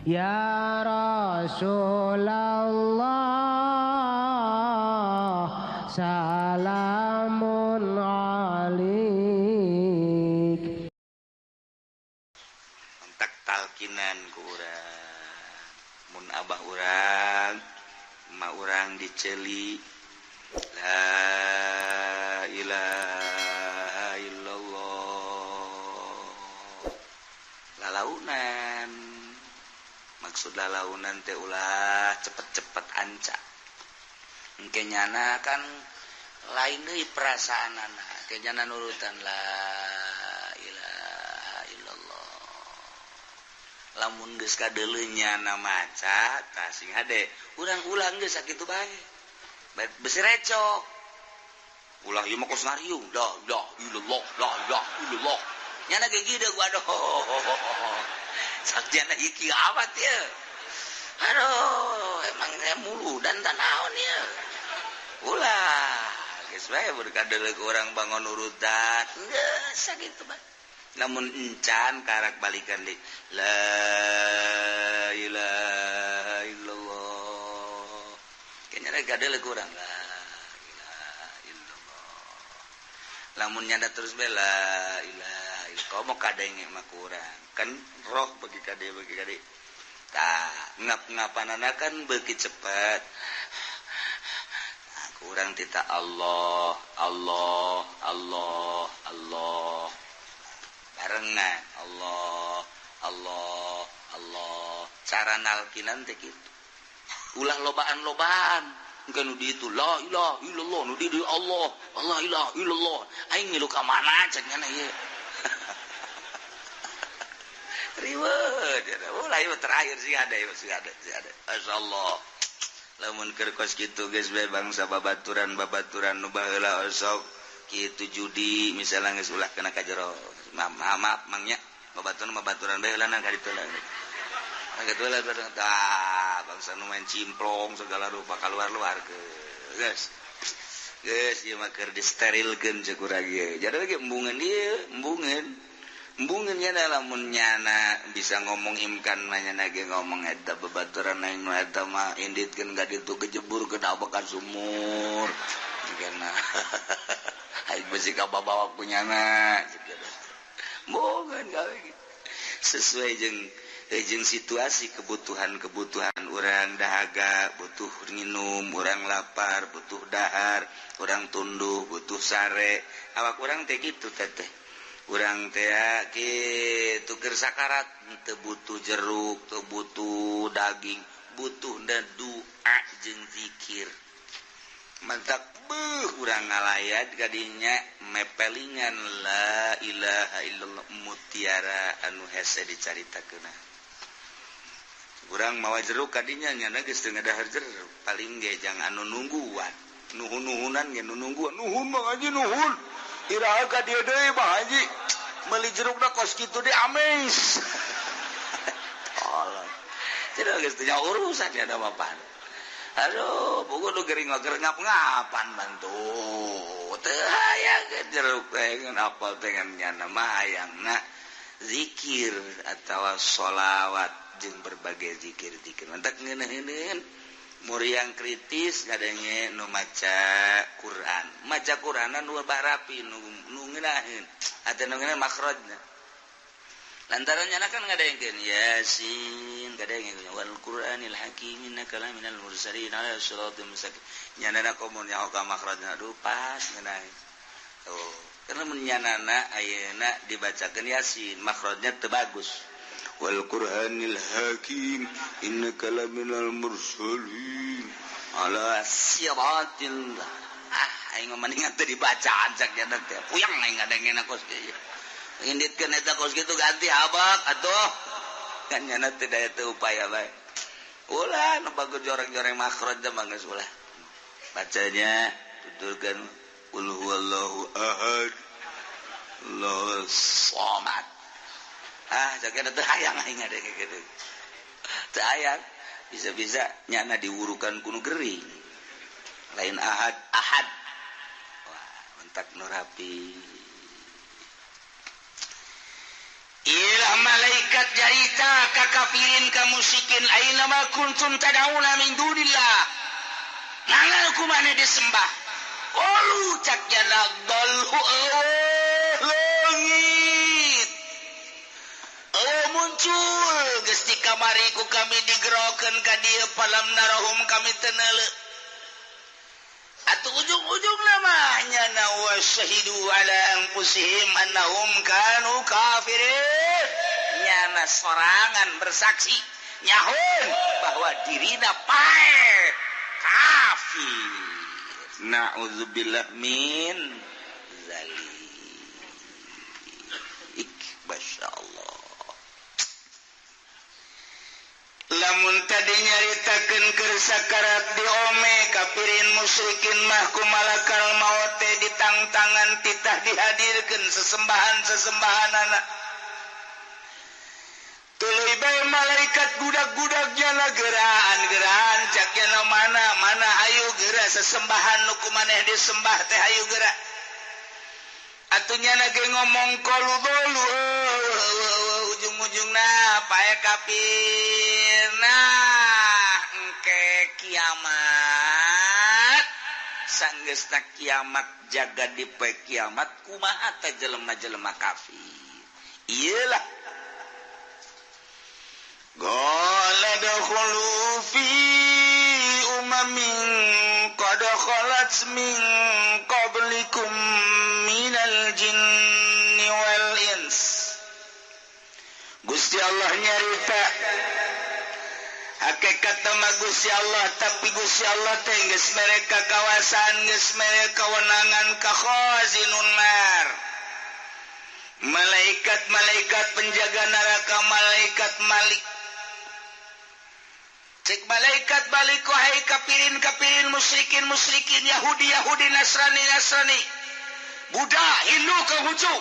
Ya Rasulullah salamun alik. Entak talkinan ku urang mun abah urang emak urang diceli la ilaha illallah lalaunan. Maksud lalaunan teh ulah cepet-cepet anca engke nyana kan lain deui perasaanana ke nyana nurutan la ilaha illallah. Lamun geus kadeuleu nyana maca tah sing hade urang ulang geus sakitu bae besi recok ulah ieu mah kos ngariung la ilaha illallah la ilaha illallah nyana ge gideg waduh sakjana ieu kieu amat ieu aduh emangnya mulu dan tanaon ieu ulah geus bae berkadeuleu urang bangun urutan geus sakitu bae. Namun encan karak balikan deui la ilaha illallah kayaknya kadeuleu urang la ilaha illallah. Lamun nyanda terus bae la ilaha illallah komo kadenge mah kurang kan roh bagi kade tah ngap-ngapanana kan beuki cepet nah, kurang tita Allah Allah Allah Allah barengan Allah Allah Allah cara nalkinan teh kitu ulah lobaan-lobaan engke nu di itu la ilaha illallah nu di dieu Allah Allah ilaha illallah aing ngilu ka mana cek nyana ieu riweuh ulah ieu terakhir sih ada ieu sih ada sih ada masyaallah. Lamun keur kos kitu geus bae bangsa babaturan-babaturan nu baheula osok kitu judi misalnya geus ulah kena ka jero maaf maaf mangnya babaturan bae heula ka ditu lah kitu lah tah bangsa nu main cimplong segala rupa kaluar-luar ke geus geus ieu mah keur disterilkeun ceuk urang ieu jadi lagi embungeun ieu embungeun embungeun nya lamun nyana bisa ngomong imkan mah nyana ge ngomong eta babaturan aing nu eta mah inditkeun ka ditu kejebur ke dabakan sumur jigana aing besi ka babawa ku nyana embungeun gawe sesuai jeung situasi kebutuhan-kebutuhan urang dahaga butuh nginum urang lapar butuh dahar urang tunduh butuh sare awak urang teh kitu teteh urang teh kitu keur sakarat teu butuh jeruk teu butuh daging butuh doa jeung zikir mantak beuh urang ngalayat kadinya mepelingan la ilaha illallah mutiara anu hese dicaritakeunna urang mawa jeruk kadinya nyana geus teu ngadahar jeruk paling ge jang anu nungguan nuhun-nuhunan ge nu nungguan nuhun Bang Haji nuhun iraha ka dieu deui Bang Haji meuli jerukna kos kitu di ames tolong tidak geus teu urusan nya da mapan aduh buku nu gering mah keur ngap-ngapan bantu teu hayang jeruk teh ngan apal teh ngan nyana mah hayangna zikir atawa sholawat jeung berbagai zikir-zikir mantak ngeunaheun muriang kritis kadenge nu maca Quran maca Quranan nu barapi nu ngeunaheun atuh nu ngeunaheun makhrajna lantaran nyana kan ngadengkeun Yasin kadenge wal Qur'anil hakim innaka laminal mursalin ala siratal mustaqim nyanana komo nyaho ka makhrajna aduh pas ngeunaheun tuh karena mun nyanana ayeuna dibacakeun Yasin makhrajna teu bagus wal Qur'anil hakim innaka laminal mursalin ala siratil ah aing mah mendingan teu dibaca cak nya teh puyeng aing ngadengkeun kos kieu inditkeun eta kos kitu ganti habak atuh kan nyana teu daya teu upaya bae ulah nu bagus joreng-joreng makhraj mah geus ulah bacanya tuturkeun qul huwallahu ahad Allahus samad ah jaga teu hayang aing ade kitu teu hayang bisa-bisa nyana diwurukan kuno gering lain ahad ahad wah mentak nu rapi. Ilah malaikat jarita ka kafirin ka musyrikin aina ma kuntum tad'una min dunillah. Nana ku maneh disembah. Olu cak jana dalhu leungit. Muncul geus di kamari ku kami digerokeun ka dieu palam narahum kami teu neuleuh. Atuh ujung-ujung namanya na wasyahidu ala anfusihim annahum kanu kafirin. Nyana sorangan bersaksi nyahun bahwa dirina pae kafir. Na'udzubillah min zalik. Masyaallah. Lamun tadi nyaritakeun keur sakarat diome kafirin musyrikin mah ku malakal maut teh ditangtangan titah dihadirkeun sesembahan-sesembahanana. Tuluy bae malaikat gudag-gudagnya na geraan-geraan cak nya mana mana hayu geura sesembahan nu ku maneh disembah teh hayu geura. Atuh nya ge ngomong kolu-bolu ujung-ujungna pae kafir. Nah engke kiamat sanggeusna kiamat jaga di poe kiamat kumaha teh jelema-jelema kafir. Iyalah qala dakhulu fi umamin qad khalat min qablikum minal jinni wal ins. Gusti Allah nyarita hakikat mah Gusti Allah, tapi Gusti Allah teh geus mere kakawasan, geus mere kawenangan ka khazinun nar. Malaikat-malaikat penjaga neraka, malaikat Malik. Cek malaikat balik wahai kafirin-kafirin, musyrikin-musyrikin, Yahudi-Yahudi, Nasrani-Nasrani, Buddha, Hindu, Konghucu,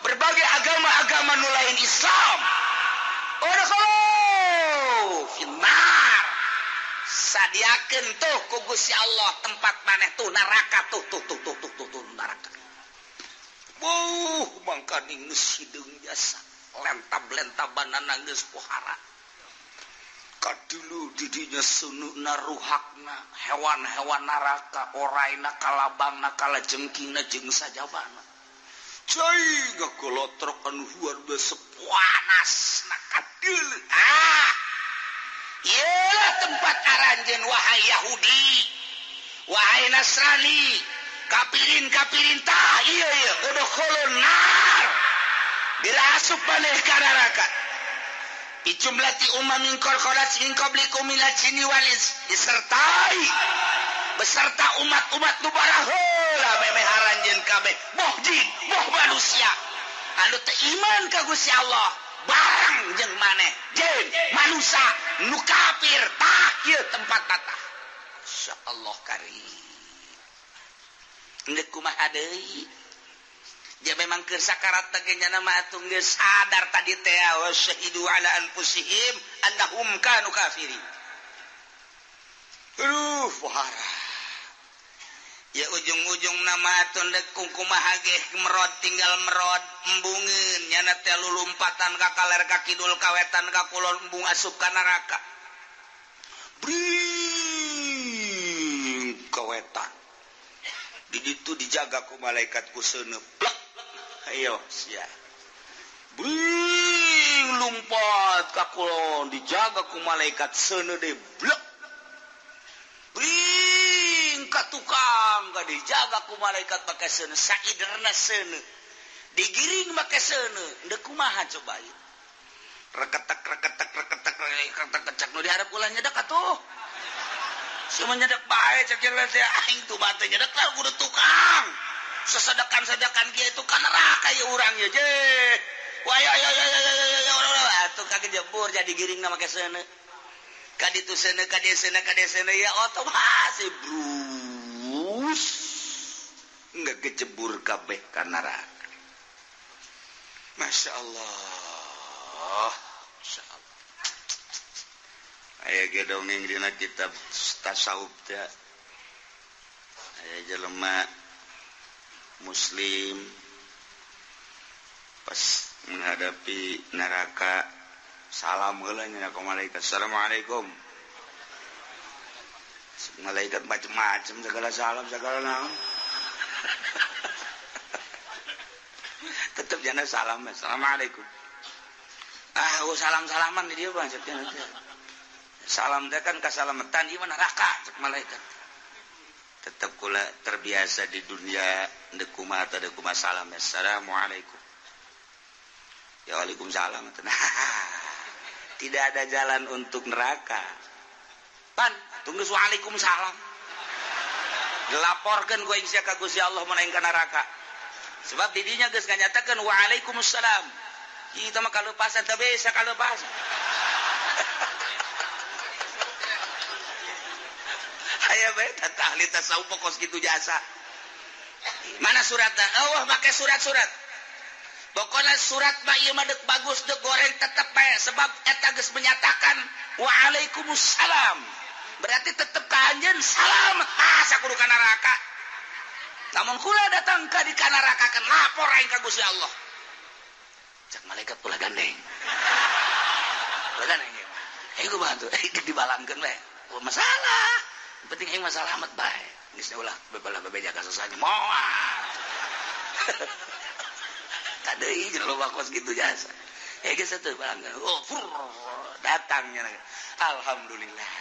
berbagai agama-agama nu lain Islam. Udkhulu finnar. Sadiakeun tuh ku Gusti Allah tempat maneh tuh neraka tuh tuh tuh tuh tuh tuh, tuh neraka. Wuh, mangkaning geus hideung jasa, lentab-lentabanana geus pohara. Kadulu didinya sununa ruhakna hewan-hewan neraka, oraina kalabangna kalajengkingna jeung sajabana. Cai gakolotrok anu luar biasa panas na kadulu. Ah, iyalah tempat aranjeun wahai Yahudi, wahai Nasrani, kafirin-kafirin tah ieu ieu udkhulun nar. Dirasup maneh ka neraka. Ijumlati umamin qad khalat min qablikum minal jinni wal ins, disertai beserta umat-umat nu baraheula memeh aranjeun kabeh, boh jin boh manusia anu teu iman ka Gusti Allah bareng jeung maneh jin manusia nu kafir tah ieu tempat tata. Insyaallah karim. Endek kumaha deui? Ja memang keur sakarat teh nya mah atuh geus sadar tadi teh wa syahidu ala anfusihim annahum kanu kafirin. Aduh, wahara. Ya ujung-ujung nama atuh ndek kumaha ge merod tinggal merod embungeun nyana teh lulumpatan ka kaler ka kidul ka wetan ka kulon embung asup ka neraka. Bring ka wetan. Di ditu dijaga ku malaikat ku seuneu. Plek. Ayo sia. Bring lumpat ka kulon dijaga ku malaikat seuneu deui. Blek. Bring ka tukang ka dijaga ku malaikat make seuneu saiderna seuneu. Digiring make seuneu. Ndek kumaha coba ieu? Reketek reketek reketek reketek nu diharap ulah nyedak atuh. Semua nyedak bae cek jelema teh aing tuh mah teh nyedak lah kudu tukang. Sesedekan-sedekan kieu itu ka neraka ieu urang ieu je. Wah ayo ayo ayo ayo ayo atuh kagejebur jadi giringna make seuneu. Ka ditu seuneu ka dieu seuneu ka dieu seuneu ya otomatis brus enggak kejebur kabeh ka neraka. Masya Allah. Masya Allah. Aya ge dongeng dina kitab tasawuf teh. Aya jelema muslim pas Menghadapi neraka salam heula nya ka malaikat. Assalamualaikum. Malaikat macam-macam segala salam segala naon. Tetep jana salam. Assalamualaikum. Ah, oh salam-salaman di dia bang. Salam teh kan kasalamatan ieu mah neraka cek malaikat. Tetep kula terbiasa di dunia deuk kumaha teh deuk kumaha salam. Assalamualaikum. Ya waalaikumsalam. Tidak ada jalan untuk neraka. Pan, tunggu waalaikumsalam. Dilaporkeun ku aing sia ka Gusti Allah mun aing ka neraka. Sebab didinya geus nganyatakeun waalaikumsalam. Kita mah kalepasan teu bisa kalepasan. Aya bae tah ahli tasawuf kos kitu jasa. Mana suratna? Eueuh make surat-surat. Pokoknya surat mah ieu mah deuk bagus deuk goreng tetep bae sebab eta geus menyatakan waalaikumsalam. Berarti tetep ka anjeun salamet asa kudu ka neraka. Lamun kula datang ka di ka neraka kan lapor aing ka Gusti Allah. Cak malaikat ulah gandeng. Ulah gandeng ieu mah. Aing kumaha tuh? Aing dibalangkeun we. Masalah. Penting aing mah salamet bae. Geus ulah bebalah bebeja ka sasanya. Moal. Tadi loba kos gitu jasa. Eh geus atuh balangkeun. Oh, fur, datangnya. Alhamdulillah.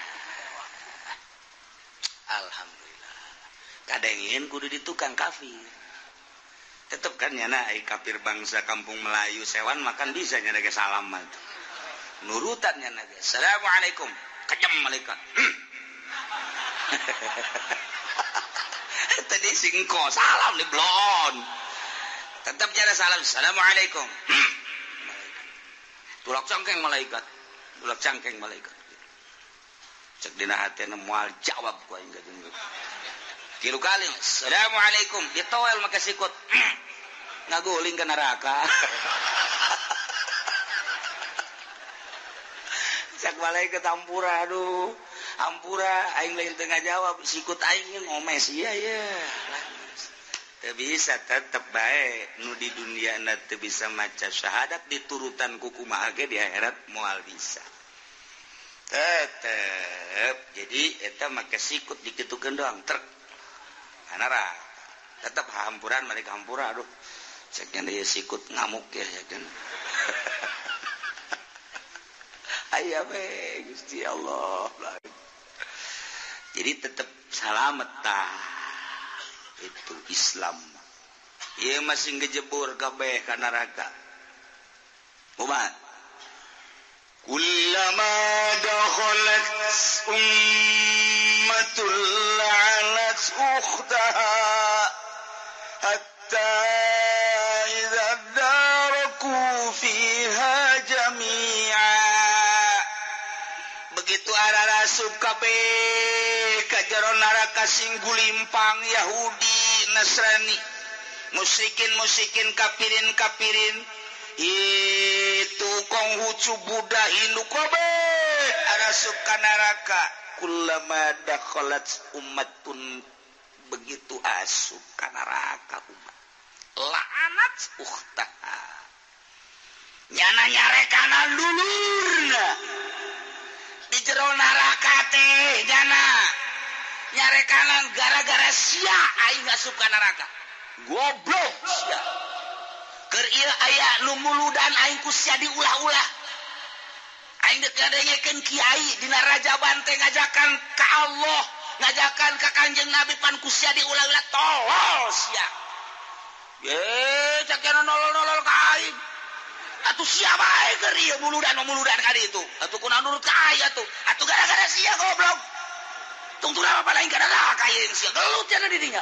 Alhamdulillah. Kadengin kudu di tukang kafir. Tetep kan nyana ai kafir bangsa kampung Melayu sewan makan bisa nyana ge salam mah. Nurutan nyana ge. Assalamualaikum. Kejam malaikat. Tadi singko salam di blon. Tetap nyana salam. Assalamualaikum. Tulak cangkeng malaikat. Tulak cangkeng malaikat. Cek dina hatena moal jawab ku aing ka jeung. Tilu kali assalamualaikum ditoel make sikut. Ngaguling ke neraka. Cek malaikat ampura aduh. Ampura aing lain teu ngajawab sikut aing ngomes ieu ye. Teu bisa tetep bae nu di dunia na teu bisa maca syahadat diturutan ku kumaha ge di akhirat moal bisa. Tetep jadi eta make sikut dikitukeun doang trek. Neraka. Tetep hampuran mereka hampura aduh. Ceknya dia sikut ngamuk ya ceknya. Aya we Gusti Allah. Jadi tetep salamet tah. Itu Islam. Ieu masih ngejebur kabeh ka neraka. Kumaha? Kullama dakhalat ummatul la'anat ukhtaha hatta idza daraku fiha jami'a. Begitu ararasup kabeh ka jero neraka sing gulimpang Yahudi, Nasrani, musyrikin-musyrikin, kafirin-kafirin, itu Konghucu, Buddha, Hindu kabeh arasup ka neraka. Kullama dakhalat ummatun, begitu asup ka neraka umat la'anat ukhtaha, nyana nyarekana dulurna di jero neraka teh, nyana nyarekanan gara-gara sia aing asup ka neraka, goblok sia. Keur ieu aya nu muludan aing ku sia diulah-ulah. Aing deuk ngadengekeun kiai dina Rajaban teh ngajakan ka Allah, ngajakan ka Kanjeng Nabi pan ku sia diulah-ulah, tolol sia. Ye, cak nolol-nolol ka aing. Atuh sia bae keur ieu muludan ka ditu. Atuh kunaon nurut ka aing atuh. Atuh gara-gara sia goblok. Tungtung apa lain ka neraka ieu sia. Gelut cenah di dinya.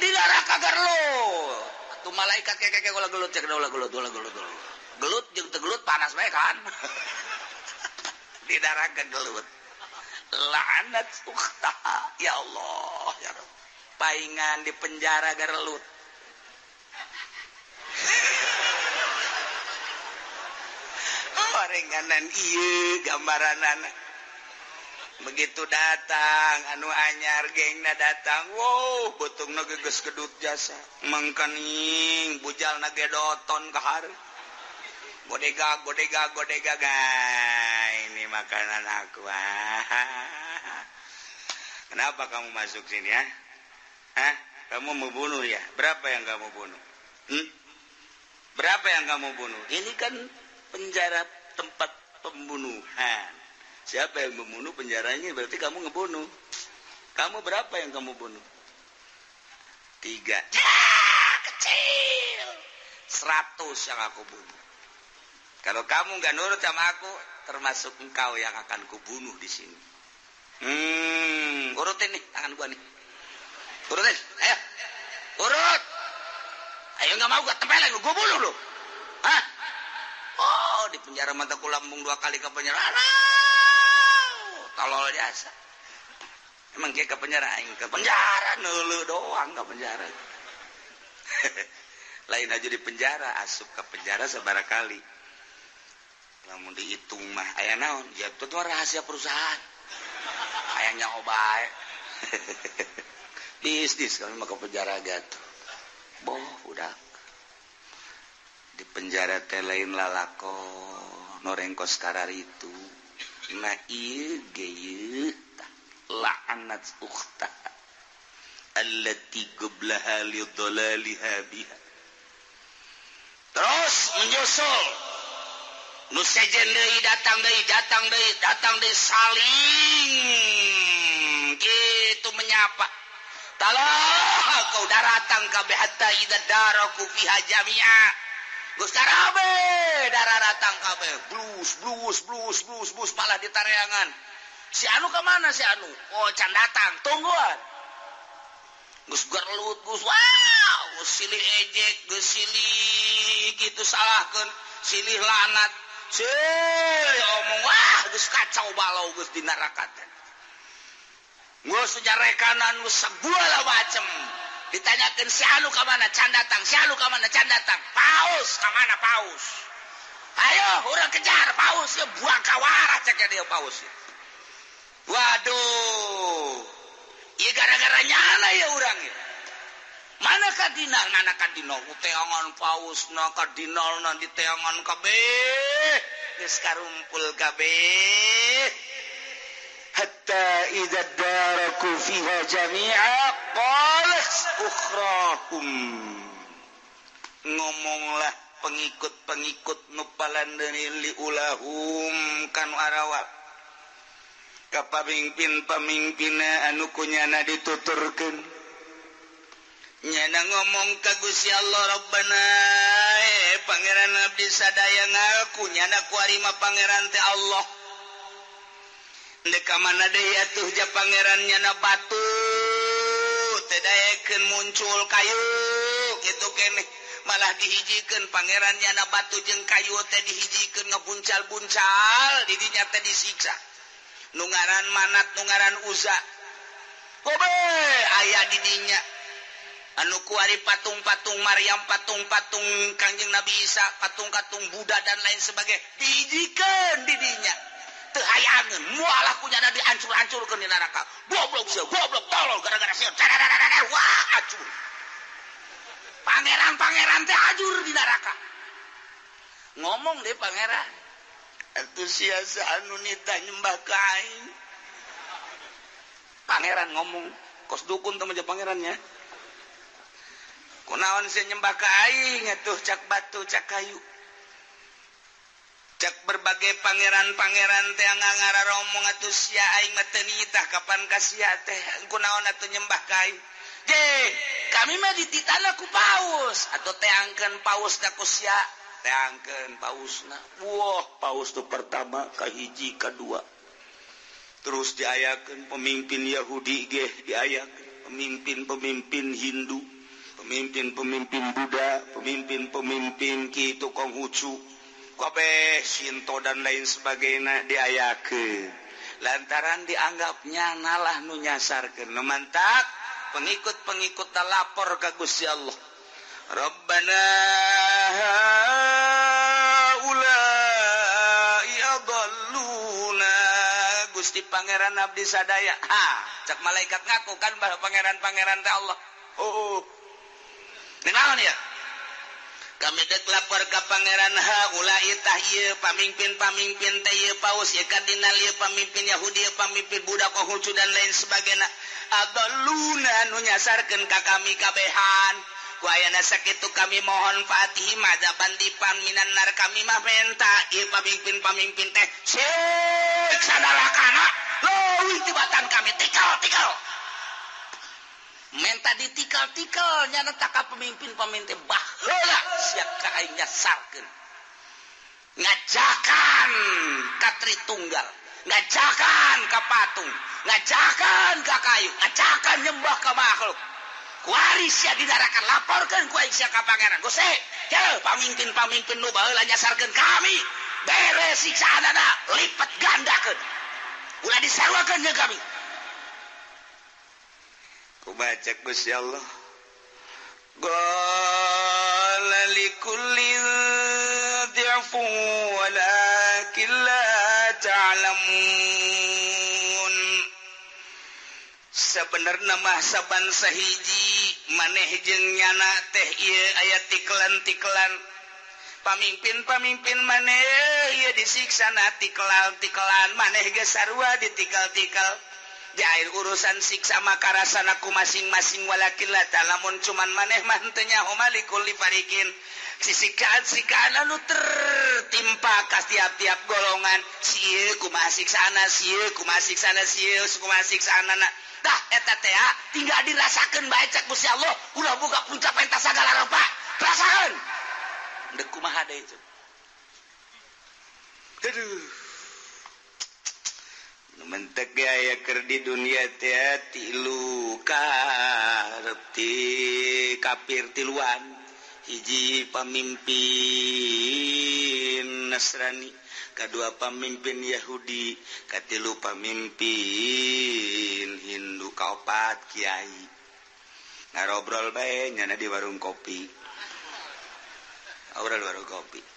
Di neraka gelut. Atuh malaikat keke ulah gelut cek ulah gelut ulah gelut. Gelut jeung teu gelut panas bae kan. Di neraka gelut. La'anat ukhtaha. Ya Allah ya Rabb. Paingan di penjara gelut. Paringanan ieu gambaranana. Begitu datang anu anyar gengna datang, wow betungna geus kedut jasa mangkaning bujalna gedoton ka hareup. Godega godega godega ini makanan aku. Kenapa kamu masuk sini ya? Hah? Kamu mau bunuh ya? Berapa yang kamu bunuh? Berapa yang kamu bunuh? Ini kan penjara tempat pembunuhan. Siapa yang membunuh penjaranya berarti kamu ngebunuh. Kamu berapa yang kamu bunuh? 3. Ya, kecil. 100 yang aku bunuh. Kalau kamu nggak nurut sama aku, termasuk engkau yang akan kubunuh di sini. Urutin nih tangan gua nih. Urutin, ayo. Urut. Ayo nggak mau gua tempelin, gua bunuh lu. Hah? Oh, di penjara mata ku lambung 2 kali ke penjara. Tolol jasa. Emang dia ke penjara, aing ke penjara neuleuh doang ke penjara. Lain aja di penjara, asup ke penjara sabaraha kali. Lamun dihitung mah aya naon? Ya itu mah rahasia perusahaan. Hayangnya obae. Bisnis kami mah ke penjara gitu. Boh, udah. Di penjara teh lain lalako norengkos karar itu. Nah ieu ge ieu la'anat ukhta allati qablaha li dhalaliha biha. Terus menyusul nu sejen deui datang deui datang deui datang deui saling kitu menyapa. Talah kau daratang kabeh hatta idza daraku fiha jami'a. Geus karabe daratang kabeh blus blus blus blus blus malah ditareangan. Si anu ka mana si anu? Oh can datang, tungguan. Geus gerlut geus wow, geus silih ejek, geus silih kitu salahkeun, silih lanat. Silih omong wah geus kacau balau geus di neraka teh. Geus nyarekanan geus segala macem. Ditanyakeun si anu ka mana can datang, si anu ka mana can datang. Paus ka mana paus? Ayo urang kejar paus ya buang kawara cek dia paus ya. Waduh. Ieu gara-gara nyana ya urang ya. Mana kardinal, mana kardinal teangan pausna kardinalna diteangan kabeh. Geus karumpul kabeh. Hatta idza daraku fiha jami'a qalat ukhrahum. Ngomonglah pengikut-pengikut nu palandeuni liulahum kanu arawal. Ka pamimpin-pamimpinna anu kunyana dituturkeun. Nyana ngomong ka Gusti Allah Rabbana pangeran abdi sadaya ngaku nyana kuari mah pangeran teh Allah. Ndek ka mana deui atuh ja pangeran nyana batu teh daekeun muncul kayu kitu keneh malah dihijikeun pangeran nyana batu jeung kayu teh dihijikeun ngebuncal-buncal di dinya teh disiksa. Nu ngaran Manat nu ngaran Uza. Kobe aya di dinya. Anu kuari patung-patung Maryam, patung-patung Kangjeng Nabi Isa, patung-patung Buddha dan lain sebagainya dihijikeun di dinya. Teu hayangeun moal ku nyana diancur-ancurkeun di neraka. Goblok sia, goblok tolol gara-gara sia. Wah, acur. Pangeran-pangeran teh ajur di neraka. Ngomong deh pangeran. Atuh sia anu nita nyembah ka aing. Pangeran ngomong, kos dukun teh mah pangerannya. Kunaon sia nyembah ka aing atuh cak batu cak kayu. Cak berbagai pangeran-pangeran teh ngararomong atuh sia aing mah teu nitah kapan ka sia teh kunaon atuh nyembah ka aing. Je, kami mah dititana ku paus atuh teangkeun pausna ku sia. Teangkeun pausna. Wah, paus tu pertama kahiji kadua. Terus diayakeun pemimpin Yahudi ge diayakeun, pemimpin-pemimpin Hindu, pemimpin-pemimpin Buddha, pemimpin-pemimpin kitu Konghucu, kabeh Shinto dan lain sebagainya diayakeun. Lantaran dianggapnya nalah nu nyasarkeun. Nu mantak pengikut-pengikut lapor ka Gusti Allah. Rabbana haula'i adalluna. Gusti Pangeran abdi sadaya. Ha, cak malaikat ngaku kan bahwa pangeran-pangeran teh Allah. Oh. Naon ya? Kami dek lapor ka pangeran haula itah ieu pamimpin-pamimpin teh ieu paus ieu kardinal ieu pamimpin Yahudi ieu pamimpin Buddha Konghucu dan lain sebagainya. Adalluna nu nyasarkeun ka kami kabehan. Ku ayana sakitu kami mohon fatih madaban dipan minan nar kami mah menta ieu pamimpin-pamimpin teh siksa dalakana leuwih tibatan kami tikal-tikal. Menta ditikal-tikal nyana taka pemimpin-pemimpin baheula sia ka aing nyasarkeun. Ngajakan ka Tritunggal, ngajakan ka patung, ngajakan ka kayu, ngajakan nyembah ka makhluk. Kuari sia didarakan laporkeun ku aing sia ka pangeran. Gusti, ye pamimpin-pamimpin nu baheula nyasarkeun kami, bere siksaanana lipat gandakeun. Ulah disaruakeun jeung kami. Kubaca Gusti Allah. Qala likulli dhi'fu walakin la ta'lamun. Sebenarnya mah saban sahiji maneh jeung nyana teh ieu aya tiklan-tiklan. Pamimpin-pamimpin maneh ieu disiksa na tiklan-tiklan, maneh geus sarua ditikal-tikal. Jair urusan siksa maka rasana ku masing-masing walakin la ta'lamun cuman maneh mah henteu nyaho malikul li farikin. Sikaan-sikaan anu tertimpa ka tiap-tiap golongan. Sieu kumaha siksaana, sieu kumaha siksaana, sieu kumaha siksaana. Tah eta teh tinggal dirasakeun bae cek Gusti Allah, ulah boga puncak pentas sagala rupa. Rasakeun. Deuk kumaha deui itu. Aduh. Mentek gaya keur di dunia teh tilu karep ti kafir tiluan, hiji pamimpin Nasrani, kadua pamimpin Yahudi, katilu pamimpin Hindu, kaopat kiai. Ngarobrol bae nyana di warung kopi. Obrol warung kopi.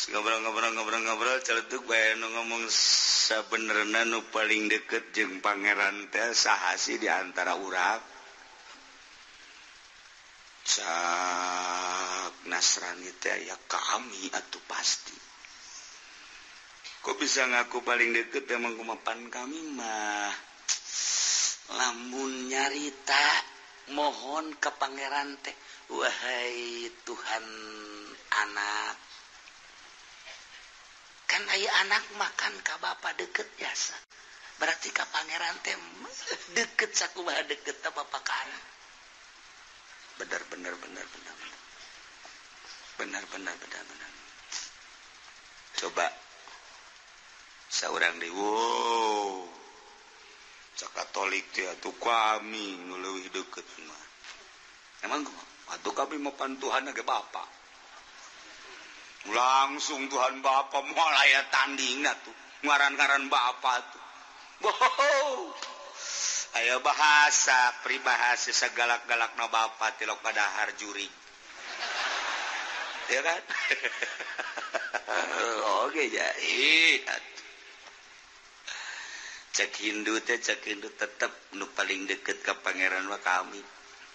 Ngobrol-ngobrol-ngobrol-ngobrol celetuk bae nu ngomong sabenerna nu paling deket jeung pangeran teh saha sih di antara urang? Cak Nasrani teh ya kami atuh pasti. Kok bisa ngaku paling deket emang kumapan kami mah lamun nyarita mohon ke pangeran teh, wahai Tuhan anak. Kan aya anak makan ka bapa deket jasa. Berarti ka pangeran teh deket sakumaha deket ta bapa ka anak. Benar benar benar benar. Benar benar benar benar. Coba saurang deui, wow. Cak Katolik teh atuh kami nu leuwih deket mah. Emang kumaha? Atuh kami mah pan Tuhan ge bapa. Langsung Tuhan Bapa moal aya tandingna tuh, ngaran-ngaran Bapa tuh. Wow. Aya bahasa peribahasa sagalak-galakna Bapa tilok padahar jurig. Ya kan? Oke ja. Cek Hindu teh cek Hindu tetep nu paling deket ka pangeran mah kami.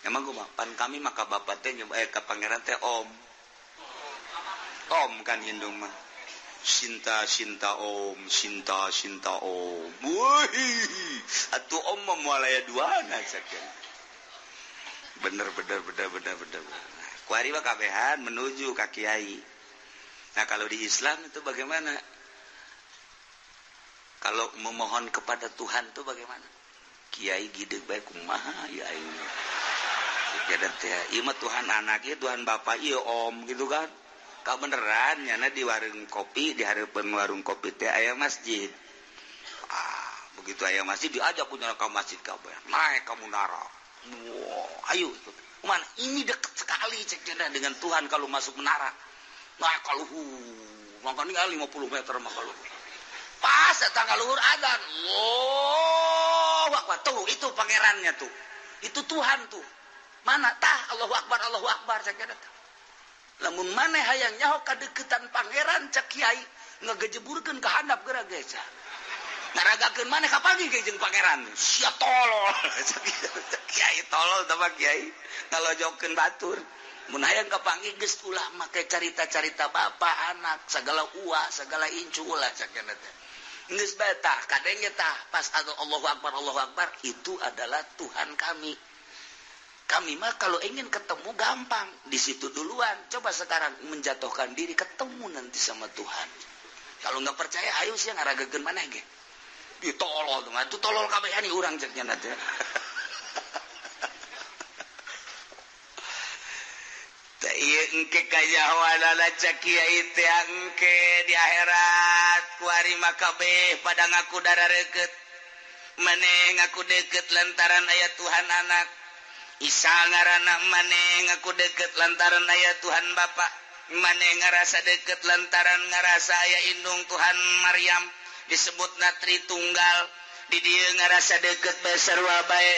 Emang kumaha? Pan kami mah ka Bapa teh ka pangeran teh om. Om kan Hindu mah. Sinta sinta om, sinta sinta om. Wih, atuh om mah moal aya duana sakieu. Bener bener bener bener bener. Kuari mah kabehan menuju ka kiai. Nah, kalau di Islam itu bagaimana? Kalau memohon kepada Tuhan itu bagaimana? Kiai gideg bae kumaha ya aing. Jadi teh ieu mah Tuhan anak ieu Tuhan bapa ieu om gitu kan. Ka beneran nyana di warung kopi, di hareupeun warung kopi teh aya masjid. Ah, begitu aya masjid diajak ku nyana ka masjid kabeh. Naik ka munara. Wah, ayo ikut. Mana ini deket sekali cek cenah dengan Tuhan kalau masuk menara. Naik ka luhur, mangkana 50 meter mah ka luhur. Pas datang ka luhur adzan. Allahu Akbar. Tuh, itu pangerannya tuh. Itu Tuhan tuh. Mana tah Allahu Akbar, Allahu Akbar cek cenah. Lamun maneh hayang nyaho kadeukeutan pangeran cek kiai ngegejeburkeun ka handap geura geus. Ngaragakeun maneh kapanggih ge jeung pangeran. Sia tolol. Kiai tolol teh mah kiai ngalojokeun batur. Mun hayang kapanggih geus ulah make carita-carita bapa anak sagala uwa sagala incu ulah cakena teh. Geus bae tah kadenge tah pas Allahu Akbar Allahu Akbar itu adalah Tuhan kami. Kami mah kalau ingin ketemu gampang di situ duluan. Coba sekarang menjatuhkan diri ketemu nanti sama Tuhan. Kalau nggak percaya ayo sih ngaragakeun maneh ge. Ditolol tuh, itu tolol kabeh ani urang ceknya nanti. Teh ieu engke kajahoanana cek kiai teh engke di akhirat kuari mah kabeh pada ngaku darareukeut. Maneh ngaku deukeut lantaran aya Tuhan anak. Isa ngaranna maneh ngaku deukeut lantaran aya Tuhan Bapa. Maneh ngarasa deukeut lantaran ngarasa aya indung Tuhan Maryam. Disebut natri tunggal di dieu ngarasa deukeut bae sarua bae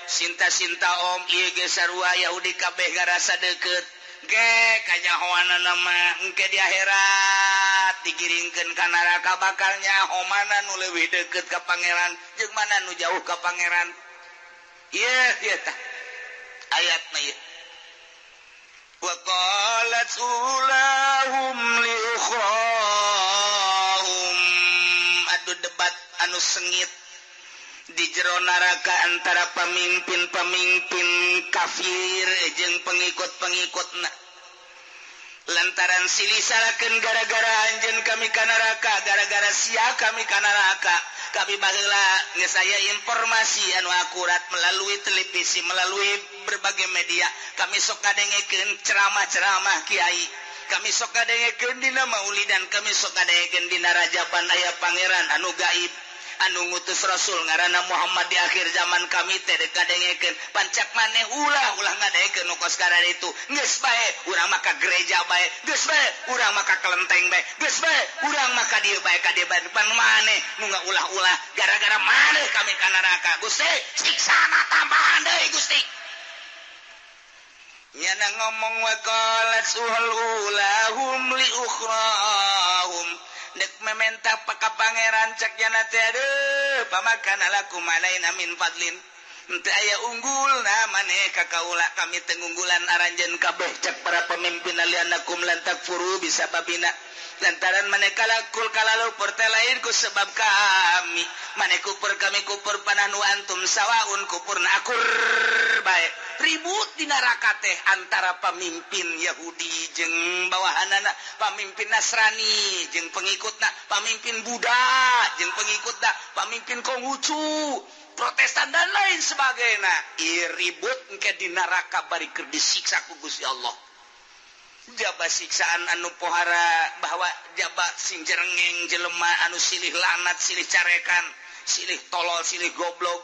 sinta-sinta om ieu ge sarua Yahudi kabeh ngarasa deukeut ge kanyahoanana mah engke di akhirat digiringkeun ka neraka bakal nyaho mana nu leuwih deukeut ka pangeran jeung mana nu jauh ka pangeran. Ieu ieu tah ayatna ieu wa qalat ulahum li ukhrahum adu debat anu sengit di jero neraka antara pemimpin-pemimpin kafir jeung pengikut-pengikutna lantaran silih salakeun gara-gara anjeun kami ka neraka gara-gara sia kami ka neraka kami baheula geus aya informasi anu akurat melalui televisi melalui berbagai media kami sok kadengekeun ceramah-ceramah kiai kami sok kadengekeun dina maulidan kami sok kadengekeun dina rajaban aya pangeran anu gaib anu ngutus rasul ngaranna Muhammad di akhir zaman kami teh kadengekeun pancak maneh ulah ulah ngadengekeun nu kos kararitu geus bae urang mah ka gereja bae geus bae urang mah ka kelenteng bae geus bae urang mah ka dieu bae ka dieu bae pan maneh nu ngaulah-ulah gara-gara maneh kami ka neraka Gusti siksana tambahan deui Gusti. Nyana ngomong wa qalat suhulahum li ukhrahum dek mementa paka pangeran cek nyana teh aduh pamakana lakum alaina min fadlin teu aya unggulna maneh ka kaula kami teu ngunggulan aranjeun kabeh cek para pemimpin alianakum lan takfuru bisababina lantaran maneh kalakul kalalupur teh lain ku sebab kami maneh kupur kami kupur panahnu antum sawaun kupurna akur bae ribut di neraka teh antara pamimpin Yahudi jeung bawahanana pamimpin Nasrani jeung pengikutna pamimpin Buddha jeung pengikutna pamimpin Konghucu Protestan dan lain sebagainya. Ieu ribut engke di neraka bari keur disiksa ku Gusti Allah. Jaba siksaan anu pohara bahwa jaba sing jerengeng jelema anu silih lanat silih carekan silih tolol silih goblok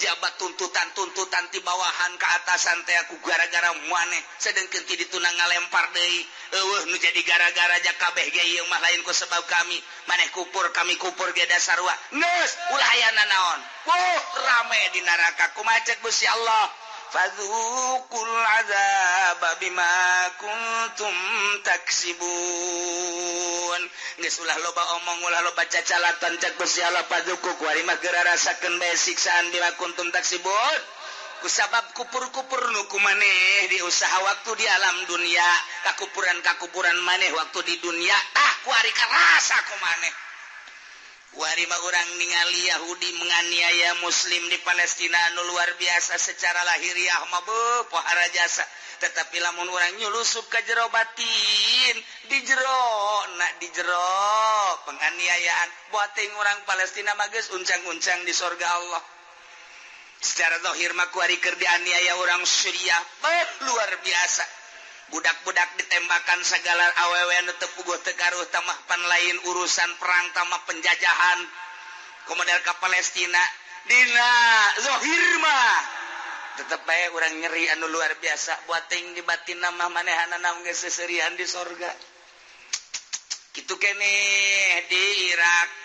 jaba tuntutan-tuntutan ti bawahan ke atasan teh aku gara-gara maneh sedengkeun ti dituna ngalempar deui eueuh nu jadi gara-gara ja kabeh ge ieu mah lain ku sebab kami maneh kupur kami kupur ge dasarua geus ulah aya nanaon wuh rame di neraka kumaha cek Gusti Allah fadzuqul azaba bima kuntum taksibun. Geus ulah loba omong ulah loba cacalatan cek Gusti Allah fadzuqu kuari mah geura rasakeun bae siksaan bima kuntum taksibun. Kusabab kupur-kupur nu kumaneh di usaha waktu di alam dunia kakupuran-kakupuran maneh waktu di dunia tah kuari karasa kumaneh. Kuari mah urang ningali Yahudi menganiaya Muslim di Palestina anu luar biasa secara lahiriah mah beuh pohara jasa tetapi lamun urang nyulusup ka jero batin di jero na di jero penganiayaan buating urang Palestina mah geus uncang-uncang di sorga Allah. Secara zahir mah kuari keur dianiaya urang Suriah beuh luar biasa. Budak-budak ditembakan segala awewe anu teu puguh teu garuh tamah pan lain urusan perang tamah penjajahan komodel ka Palestina dina zahir mah tetep bae urang nyeri anu luar biasa buating di batin mah manehanana geus seserian di sorga kitu keneh di Irak.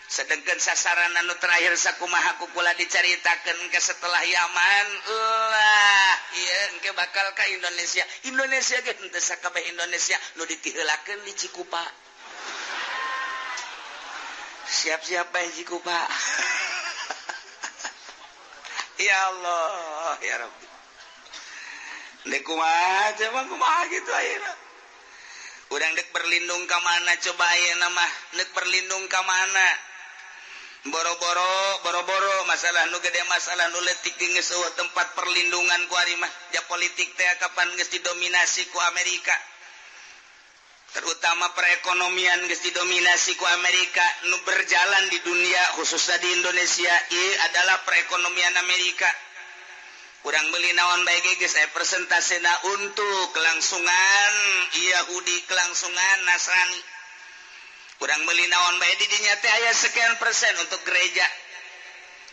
Sedangkan sasaran anu terakhir sakumaha kukula dicaritakeun ke setelah Yaman lah ieu engke bakal ka Indonesia. Indonesia ge henteu sakabeh Indonesia nu ditiheulakeun di Cikupa. Siap-siap bae jiku Pak. Ya Allah, ya Rabbi. Dek kumaha coba kumaha gitu ayeuna. Urang dek berlindung ka mana coba ayeuna mah, dek berlindung ka mana? Boro-boro, boro-boro masalah nu gede masalah nu leutik geus eueuh tempat perlindungan ku ari mah. Ja politik teh kapan geus didominasi ku Amerika. Terutama perekonomian geus didominasi ku Amerika, nu berjalan di dunia khususnya di Indonesia ieu adalah perekonomian Amerika. Kurang beli naon bae ge geus aya persentasena untuk kelangsungan Yahudi, kelangsungan Nasrani. Kurang beli naon bae di dinya teh aya sekian persen untuk gereja.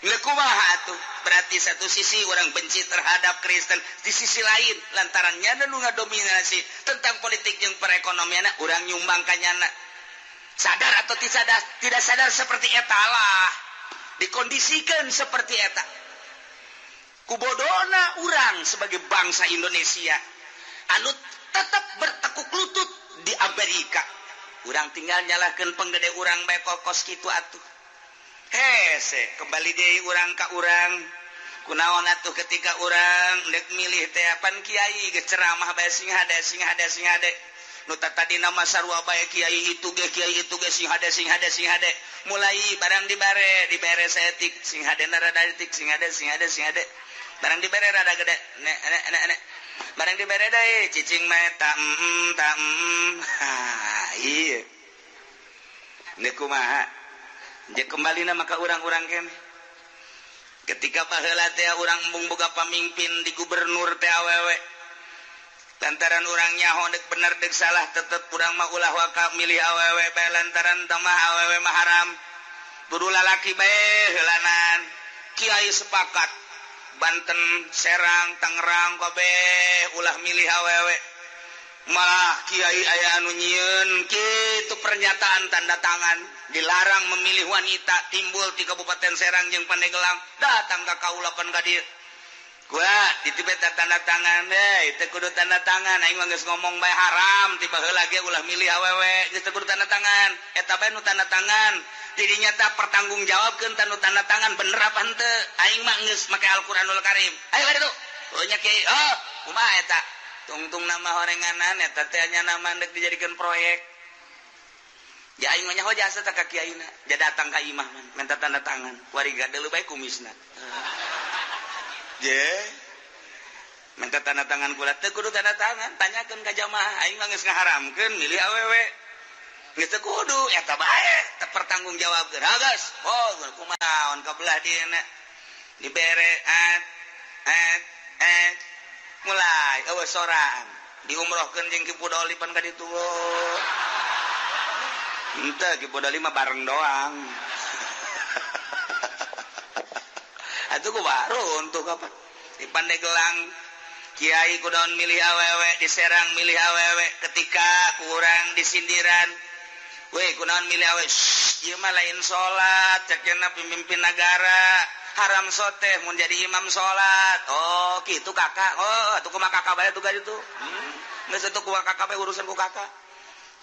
Leuh kumaha atuh? Berarti satu sisi orang benci terhadap Kristen, di sisi lain lantarannya nu ngadominasi tentang politik jeung perekonomian urang nyumbang ka nyana. Sadar atau tidak sadar seperti eta lah, dikondisikan seperti eta. Kubodona urang sebagai bangsa Indonesia anu tetap bertekuk lutut di Amerika. Urang tinggal nyalahkeun penggede urang bae kos kitu atuh. Hese kembali deui urang ka urang. Kunaon atuh ketika urang dek milih teh pan kiai geus ceramah bae sing hade sing hade sing hade. Nu tadina mah sarua bae kiai itu ge kiai itu ge sing hade sing hade sing hade. Mulai barang dibare dibere saeutik sing hadena rada etik sing hade sing hade sing hade. Barang dibere rada gede nek nek nek nek. Barang dibere deui cicing mah ta ta. Ha ieu. Nek kumaha? Dia kembali nama ke orang-orang kene. Ketika baheula teh urang embung boga pamimpin di gubernur teh awewe. Lantaran urang nyaho dek bener dek salah tetep urang mah ulah waka milih awewe bae lantaran teh mah awewe mah haram. Kudu lalaki bae heulanan. Kiai sepakat Banten, Serang, Tangerang kabeh ulah milih awewe. Malah kiai aya anu nyieun kitu pernyataan tanda tangan dilarang memilih wanita timbul di Kabupaten Serang jeung Pandeglang datang ka kaula pan ka dieu. Gua ditibet tanda tangan deui teu kudu tanda tangan aing mah geus ngomong bae haram ti baheula ge ulah milih awewe geus teu kudu tanda tangan eta bae nu tanda tangan dirinya tah pertanggungjawabkeun tanu tanda tangan bener apa henteu aing mah geus make Al-Qur'anul Karim. Ayo ka ditu. Oh nya kiai oh kumaha eta tungtung nama horenganan eta teh nya nama ndek dijadikeun proyek. Ja aing mah nyaho jasa tah ka kiaina. Ja datang ka imah man minta tanda tangan. Wari gadeuleuh bae kumisna. Je minta tanda tangan kula teu kudu tanda tangan, tanyakeun ka jamaah aing mah geus ngaharamkeun milih awewe. Geus teu kudu eta bae teu pertanggungjawabkeun. Ha geus, oh kumaha ka belah dieuna. Dibere at at at mulai eueuh sorang diumrohkeun jeung Ki Pudoli pan ka ditu. Henteu Ki Pudoli mah bareng doang. Atuh ku baru untuk apa? Di Pandeglang kiai kudaon milih awewe, di Serang milih awewe ketika kurang disindiran. Weh kunaon milih awewe? Ieu mah lain salat, cek cenah pemimpin negara. Haram soteh mun jadi imam salat. Oh, kitu kakak. Oh, atuh kumaha kakak bae tuh ka ditu. Geus atuh kumaha kakak bae urusan ku kakak.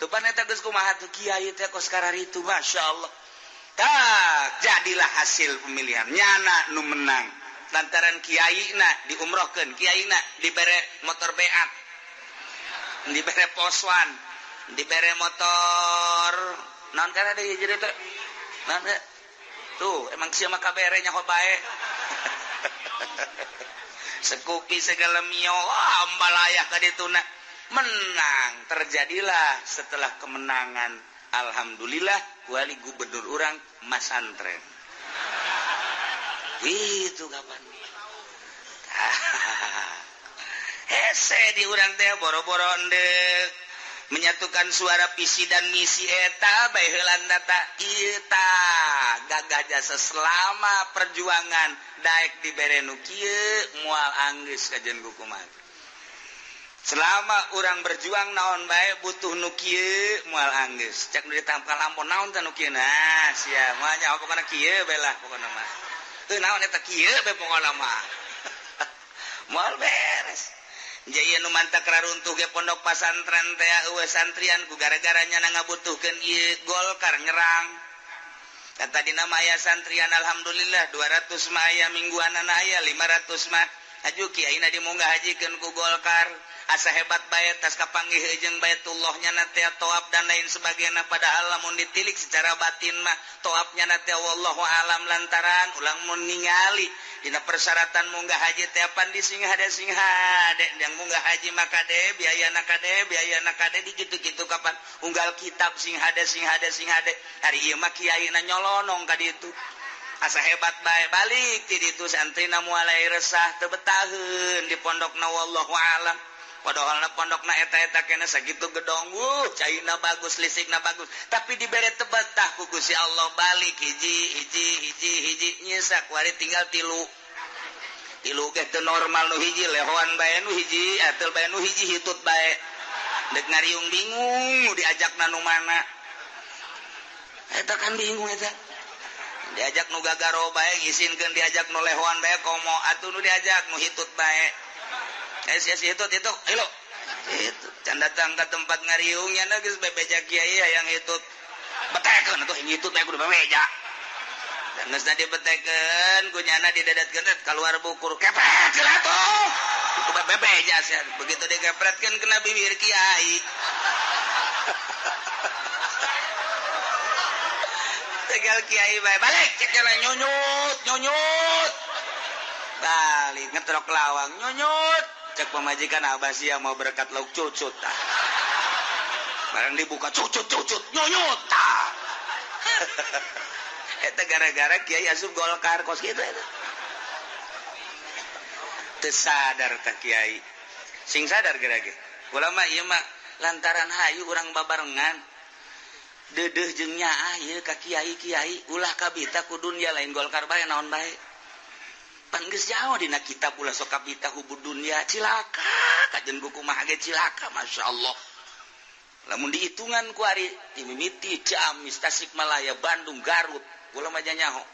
Tuh pan eta geus kumaha tuh kiai teh kos kararitu, masyaallah. Tak jadilah hasil pemilihan nyana nu menang. Lantaran kiaina diumrohkeun, kiaina dibere motor beat, dibere poswan, dibere motor naon kana deui jadi teh? Naon teh? Tuh, emang sia mah kabere nyaho bae. Sekupi segala mio, wah ambalayah ka dituna. Menang, terjadilah setelah kemenangan. Alhamdulillah wali gubernur urang masantren. Itu kapan? Hese di urang teh boro-boro endek menyatukan suara visi dan misi eta bae heulan data ieu tah gagah jasa selama perjuangan daek dibere nu kieu moal anggeus kajen kumaha. Selama urang berjuang naon bae butuh nu kieu moal anggeus. Cek nu ditampal lampon naon teh nu kieu nah sia moal nyaho pokona kieu bae lah pokona mah. Teu naon eta kieu bae pokona mah. Moal beres. Jaya nu mantak raruntuh ge pondok pasantren teh eueuh santrian ku gara-gara nyana ngabutuhkeun ieu Golkar nyerang. Kata dina maya santrian alhamdulillah 200 mah aya mingguanan aya 500 mah. Aju kiaina dimunggah hajikeun ku Golkar. Asa hebat bae tas kapanggih jeung Baitullahnya na teh toab dan lain sebagainya, padahal lamun ditilik secara batin mah toabnya na teh wallahu alam lantaran ulang mun ningali dina persyaratan munggah haji teh pan di sing hade yang munggah haji maka kade biayana kade di kitu-kitu kapan unggal kitab sing hade hari ieu mah kiaina nyolonong ka ditu. Asa hebat bae balik ti ditu santrina mulai resah teu betaheun di pondokna wallahu alam. Padahal pondokna eta-eta kena sakitu gedong, caina bagus, listrikna bagus, tapi dibere teu betah ku Gusti Allah balik hiji hiji hiji hiji nyisak wari tinggal tilu. Tilu ge teu normal nu hiji lehoan bae nu hiji, atel bae nu hiji hitut bae. Dek ngariung bingung diajakna nu mana. Eta kan bingung eta. Diajak nu gagaro bae ngisinkeun, diajak nu lehoan bae komo atuh nu diajak nu hitut bae. Si hitut itu hilo itu can datang ke tempat ngariungnya geus bebeja kiai hayang hitut betekeun atuh hitut bae kudu bebeja dan geus dibetekeun ku nyana didedatkeun keluar bukur kepret heula atuh itu bebeja sia begitu dikepretkeun kena bibir kiai tegal kiai bae balik cek jalan nyunyut nyunyut balik ngetrok lawang nyunyut cek pemajikan abah sia mau berkat lauk cucut tah. Barang dibuka cucut cucut nyunyut tah. Eta gara-gara kiai asup Golkar kos kitu eta. Teu sadar tah kiai. Sing sadar geura ge. Ulama ieu mah lantaran hayu urang babarengan. Deudeuh jeung nyaah ieu ka kiai-kiai ulah kabita ku dunya lain Golkar bae naon bae. Pan geus jauh dina kitab ulah sok kabita hubud dunya cilaka kajen buku mah ge cilaka masyaallah. Lamun dihitungan ku ari ti mimiti Ciamis, Tasikmalaya, Bandung, Garut, kula mah nyaho.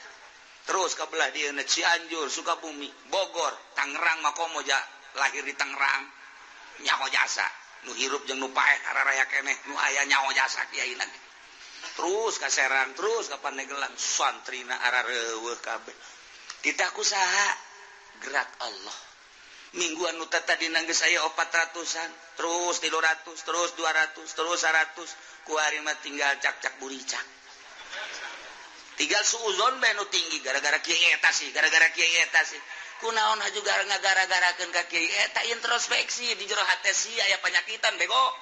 Terus ka belah dieu Cianjur, Sukabumi, Bogor, Tangerang mah komo ja lahir di Tangerang. Nyaho jasa, nu hirup jeung nu paeh araraya keneh nu aya nyaho jasa kiaina. Terus ka Serang, terus ka Pandeglang, santrina arareuweuh kabeh. Titah ku saha gerak Allah. Mingguan nu tadi geus aya 400-an, terus 300, terus 200, terus 100, ku ari mah tinggal cak-cak buricak. Tinggal suuzon bae nu tinggi gara-gara kiai eta sih, gara-gara kiai eta sih. Kunaon haju gara-gara-garakeun ka kiai eta introspeksi di jero hate sia aya panyakitan bego.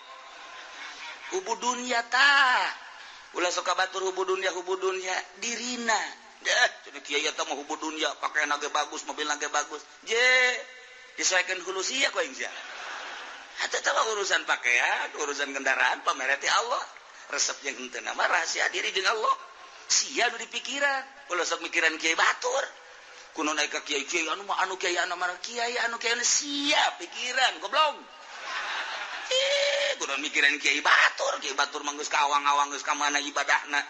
Hubu dunya tah. Ulah sok batur hubu dunya dirina. Deh, jadi kiai eta mah hubu dunya, pakaian ge bagus, mobil ge bagus. Je, disesuaikan hulu sia ku aing sia. Atuh tah urusan pakaian, urusan kendaraan pamere ti Allah. Resep jeung henteu mah rahasia diri jeung Allah. Sia nu dipikiran, ulah sok mikiran kiai batur. Kuno naik ka kiai kiai anu mah anu kiai anu mah kiai anu kiai sia pikiran goblok. Kuno mikiran kiai batur mah geus ka awang-awang geus ka mana ibadahna.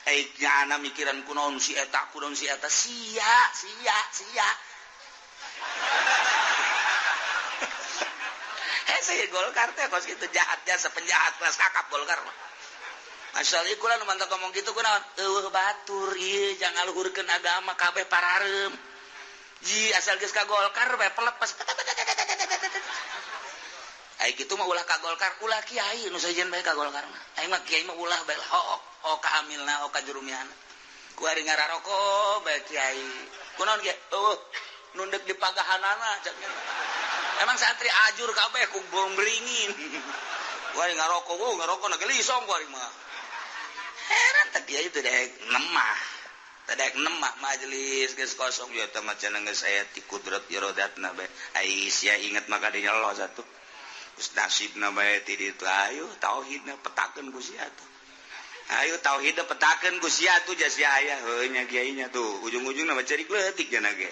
Nyana mikiran kunaon si eta sia sia sia. Saya Golkar teh kos kitu jahat jasa penjahat kelas kakap Golkar mah. Masyaallah kula nu mantap ngomong kitu kunaon eueuh batur ieu jangan ngaluhurkeun agama kabeh parareum. Ji asal geus ka Golkar bae pelepas. Ai kitu mah ulah ka Golkar, ulah kiai nu sejen bae ka Golkar mah. Aing mah kiai mah ulah bae hook. Oka amilna oka jurumiana ku ari ngararoko bae kiai kunaon ge eueuh nundek di pagahanana cak emang santri ajur kabeh ku beringin ku ari ngaroko ngaroko na gelisong ku ari mah heran teh kiai teh daek nemah majelis geus kosong ya teh mah cenah geus aya ti kudrat iradatna bae ai sia inget maka dinya Allah satu geus nasibna bae ti ditu ayo tauhidna petakeun ku sia tuh. Ayo tauhid petakeun ku sia tuh jas sia aya heuh nya kiainya tuh ujung-ujungna mah cerik leutik cenah ge.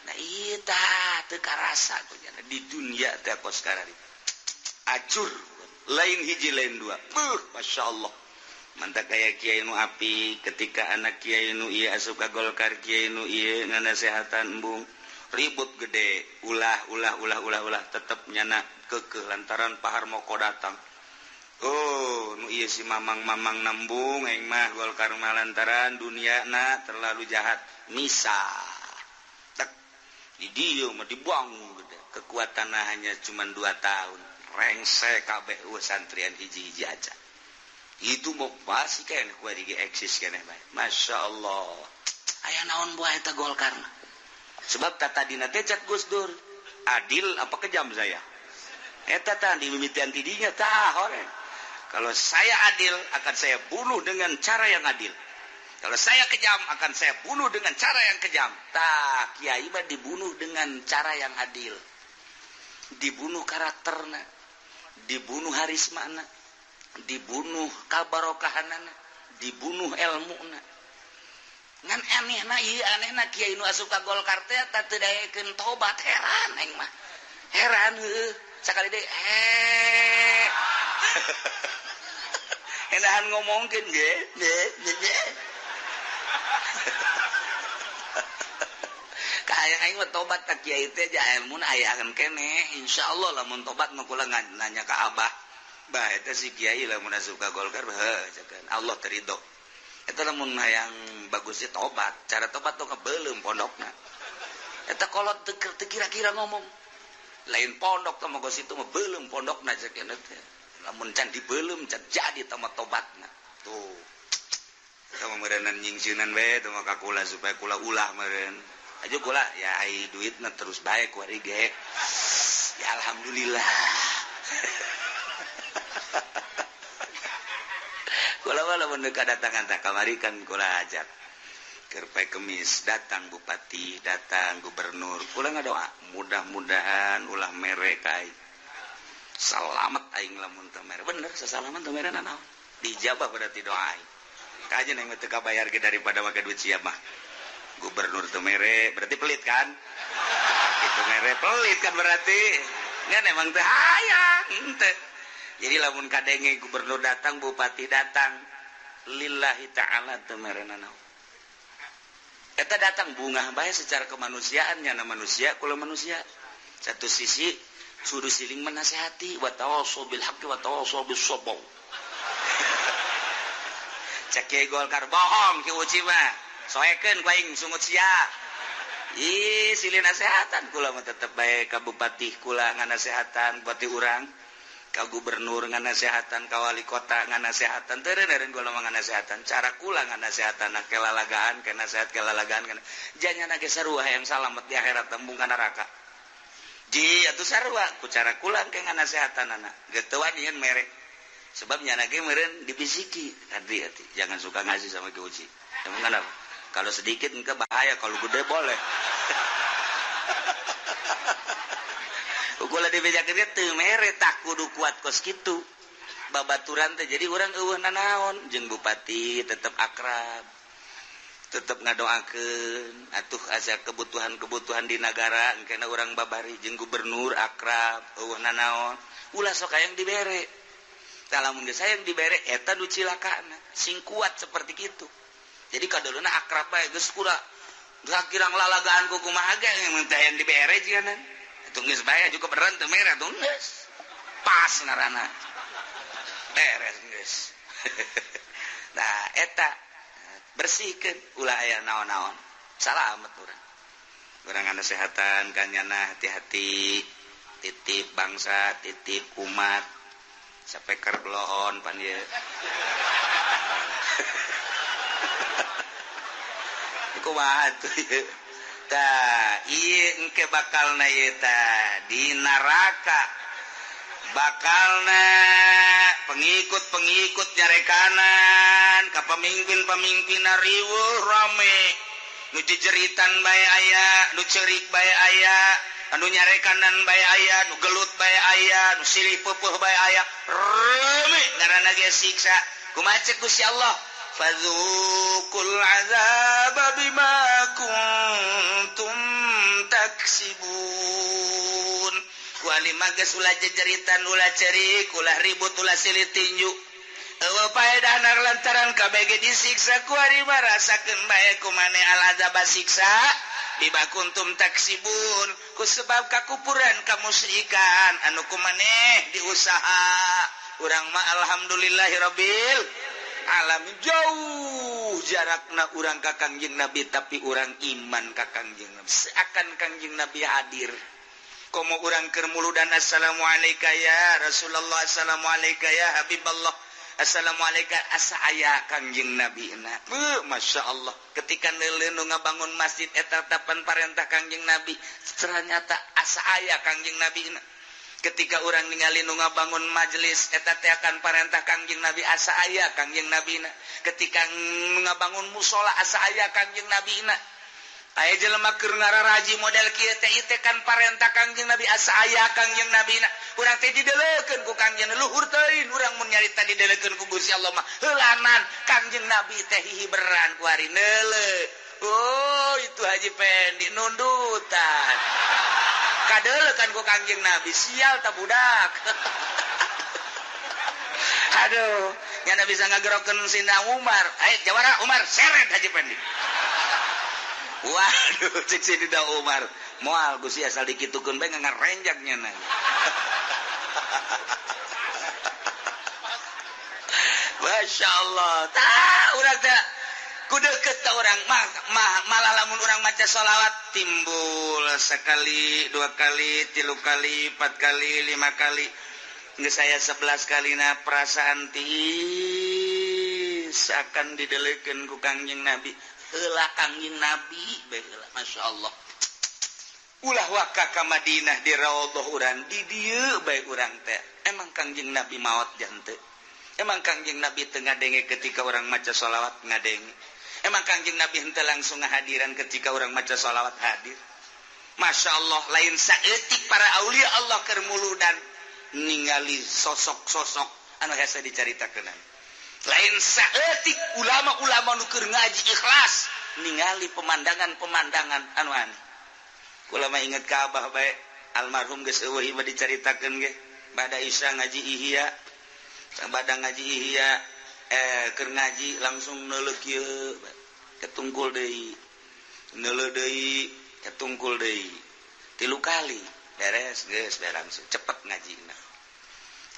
Nah ieu tah teu karasa ku cenah di dunia teh kos karari. Acur lain hiji lain dua. Beuh masyaallah. Mantap kaya kiai nu api ketika anak kiai nu ieu asup ka Golkar kiai nu ieu nganasehatan embung ribut gede ulah ulah ulah ulah ulah tetep nyana keukeuh lantaran Pak Harmoko datang. Oh nu ieu si mamang-mamang nembung aing mah Golkar mah lantaran duniana terlalu jahat misah tek di dieu mah dibuang gede kekuatan hanya cuma 2 tahun rengse kabeh eueuh santrian hiji-hiji aja itu mau pasti kan kuat di eksis kan bae. Masya Allah aya naon buah eta Golkar sebab tata dina teh cak Gus Dur adil apa kejam saya eta tah dimimitian tidinya tah hore. Kalau saya adil akan saya bunuh dengan cara yang adil, kalau saya kejam akan saya bunuh dengan cara yang kejam. Tah kiai mah dibunuh dengan cara yang adil, dibunuh karakterna, dibunuh harismana, dibunuh kabarokahanana, dibunuh elmuna. Ngan anehna ieu anehna kiai nu asup ka Golkar teh tah teu daekeun tobat, heran aing mah. Heran heueuh sakali deui eh enahan ngomongkeun ge ge Kayak aing mah tobat ka kiai teh ja elmuna aya keneh insyaallah lamun tobat mah kula nanya ka abah. Bah eta si kiai lamun asup ka Golkar heuh cekan Allah terido. Eta lamun hayang bagusnya tobat, cara tobat tuh kebelum pondokna. Eta kolot teu kira-kira ngomong. Lain pondok teh mah geus itu mah beuleum pondokna cekan teh. Lamun can dibeuleum can jadi teh mah tobatna. Tuh. Eta mah meureunnan nyingsieunan we teh mah ka kula supaya kula ulah meureun. Aja kula ya ai duitna terus bae ku ari ge. Ya alhamdulillah. Kula mah lamun deuk kadatangan tah kamari kan kula ajak. Keur poe Kemis datang bupati, datang gubernur. Kula ngadoa mudah-mudahan ulah mere ka aing. Salamet aing lamun teu mere. Bener sasalaman teu mere nanaon. Dijabah berarti doa aing. Kajen aing mah teu kabayar ge daripada make duit sia mah. Gubernur teu mere berarti pelit kan? Itu mere pelit kan berarti. Ngan emang teu hayang henteu. Jadi lamun kadenge gubernur datang, bupati datang, lillahi ta'ala teu mere nanaon. Eta datang bungah bae secara kemanusiaan nyana manusia kula manusia. Satu sisi suruh siling menasehati wa tawassaw bil haqqi wa tawassaw bis sabr. Cek kiai Golkar bohong ki Uci mah. Soekeun ku aing sungut sia. Ih, silih nasehatan kula mah tetep bae ka bupati kula nganasehatan bupati urang. Ka gubernur nganasehatan, ka wali kota nganasehatan, teu eureun kula mah nganasehatan. Cara kula nganasehatan kelalagaan, ke nasehat kelalagaan kana. Janyana ge sarua hayang salamet di akhirat tembung ka neraka. Ji atuh sarua ku cara kula ke nganasehatanana. Geus teu wanian mere. Sebab nyana ge meureun dibisiki tadi atuh jangan suka ngasih sama Ki Uci. Emang kenapa? Kalau sedikit engke bahaya, kalau gede boleh. Kula dibejakeun teu mere tak kudu kuat kos kitu. Babaturan teh jadi urang eueuh nanaon jeung bupati tetep akrab. Tetep ngadoakeun atuh asa kebutuhan-kebutuhan di nagara engkena urang babari jeung gubernur akrab eueuh nanaon. Ulah sok hayang dibere. Tah lamun geus hayang dibere eta nu cilakana sing kuat seperti kitu. Jadi kadoluna akrab bae geus kura. Kirang lalagaan ku kumaha ge mun teh hayang dibere jigana. Itu geus bae juga beneran teu merah tuh geus. Pas ngaranna. Beres geus. Nah eta bersihkeun ulah aya naon-naon. Salamet urang. Urang nganasehatan ka nyana hati-hati, titip bangsa, titip umat. Sapeker bloon pan ieu. Kumaha tuh ieu? Tah, ieu engke bakalna ieu tah di neraka. Bakalna pengikut-pengikut nyarekanan ka pemimpin-pemimpinna riweuh rame. Nu jejeritan bae aya, nu ceurik bae aya, anu nyarekanan bae aya, nu gelut bae aya, nu silih peupeut bae aya. Rame ngaranna ge siksa. Kumaha ceuk Gusti Allah? Fadzuqul azaba bima kuntum taksibun. Kuali mah geus ulah jejeritan, ulah cerik, ulah ribut, ulah silih tinju. Eueuh paedahna lantaran kabeh ge disiksa kuari mah rasakeun bae ku maneh al azaba siksa bima kuntum taksibun ku sebab kakupuran kamusyrikan anu ku maneh diusaha Urang mah alhamdulillahirabbil alamin jauh jarakna urang ka Kangjeng Nabi tapi urang iman ka Kangjeng Nabi. Seakan Kangjeng Nabi hadir. Komo urang keur muludan assalamualaikum ya Rasulullah, assalamualaikum ya Habiballah, assalamualaikum asa aya Kangjeng Nabi na. Masya Allah ketika neuleuh nu ngabangun masjid eta tapan parentah Kangjeng Nabi ternyata asa aya Kangjeng Nabi na. Ketika urang ningali nu ngabangun majelis eta teh akan parentah Kangjeng Nabi asa aya Kangjeng Nabi na. Ketika ngabangun musola asa aya Kangjeng Nabi na. Aya jelema keur ngararaji model kieu teh ieu teh kan parentah Kangjeng Nabi asa aya Kangjeng Nabi na. Urang teh didelekeun ku Kangjeng luhur teuing urang mun nyarita didelekeun ku Gusti Allah mah heulanan Kangjeng Nabi teh hihiberan ku ari neuleuh. Oh itu Haji Pendi nundutan. Kadelekan ku Kangjeng Nabi sial ta budak. Aduh, nyana bisa ngagerokeun Sina Umar. Ayo jawara Umar seret Haji Pendi. Waduh, cek Sina Umar. Moal Gusti asal dikitukeun bae ngarenjak nyana. Masya Allah. Tah urang teh ku deukeut ta urang mah malah lamun urang maca sholawat timbul sekali, dua kali, tilu kali, empat kali, lima kali. Geus saya 11 kalina perasaan tiis akan didelekeun ku Kangjeng Nabi. Heula Kangjeng Nabi bae heula Masya Allah. Ulah waka ka Madinah di raudhah urang di dieu bae urang teh. Emang Kangjeng Nabi maot jante. Emang Kangjeng Nabi teu ngadenge ketika urang maca sholawat ngadenge. Emang Kangjeng Nabi henteu langsung ngahadiran ketika urang maca sholawat hadir. Masya Allah lain saeutik para aulia Allah keur muludan ningali sosok-sosok anu hese dicaritakeun. Lain saeutik ulama-ulama nu keur ngaji ikhlas ningali pemandangan-pemandangan anu aneh. Kula mah inget ka abah bae almarhum geus eueuh ieu dicaritakeun ge bada isya ngaji ihya. Bada ngaji ihya keur ngaji langsung neuleuh kieu ketungkul deui. Neuleuh deui ketungkul deui. 3 kali beres geus beres langsung cepet ngajina.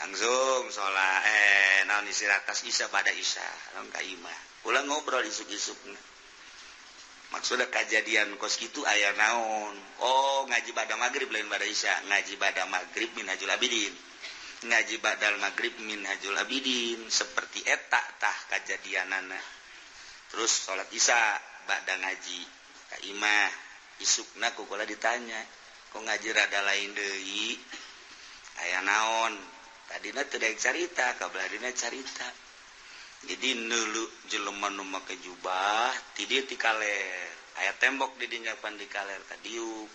Langsung sholat naon istirahat tas isya pada isya naon ka imah. Ulah ngobrol isuk-isukna. Maksudna kajadian kos kitu aya naon? Oh, ngaji bada magrib lain bada isya, ngaji bada magrib minhajul abidin. Ngaji badal magrib minhajul abidin seperti eta tah kajadianana. Terus sholat isya bada ngaji ka imah isukna ku kula ditanya, kok ngaji rada lain deui? Aya naon? Tadina teu daek carita, kabelah dina carita. Jadi neuleuh jelema nu make jubah ti dieu ti kaler. Aya tembok di dinya pan di kaler ka diuk.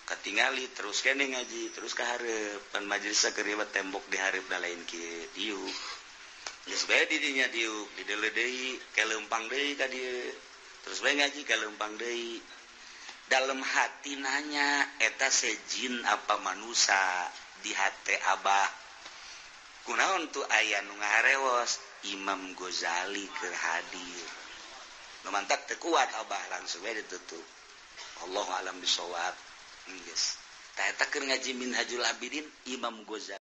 Katingali terus kene ngaji, terus ka hareup. Pan majelis keur ieu tembok di hareup da lain kieu diuk. Geus bae di dinya diuk, dideuleuh deui, ka leumpang deui ka dieu. Terus bae ngaji ka leumpang deui. Dalam hati nanya eta sejin apa manusia di hati abah. Kunaon tuh aya nu ngaharewos Imam Ghazali keur hadir. Nu mantak teu kuat abah langsung we ditutup. Allahu alam bisawab. Geus. Tah eta keur ngaji Minhajul Abidin Imam Ghazali.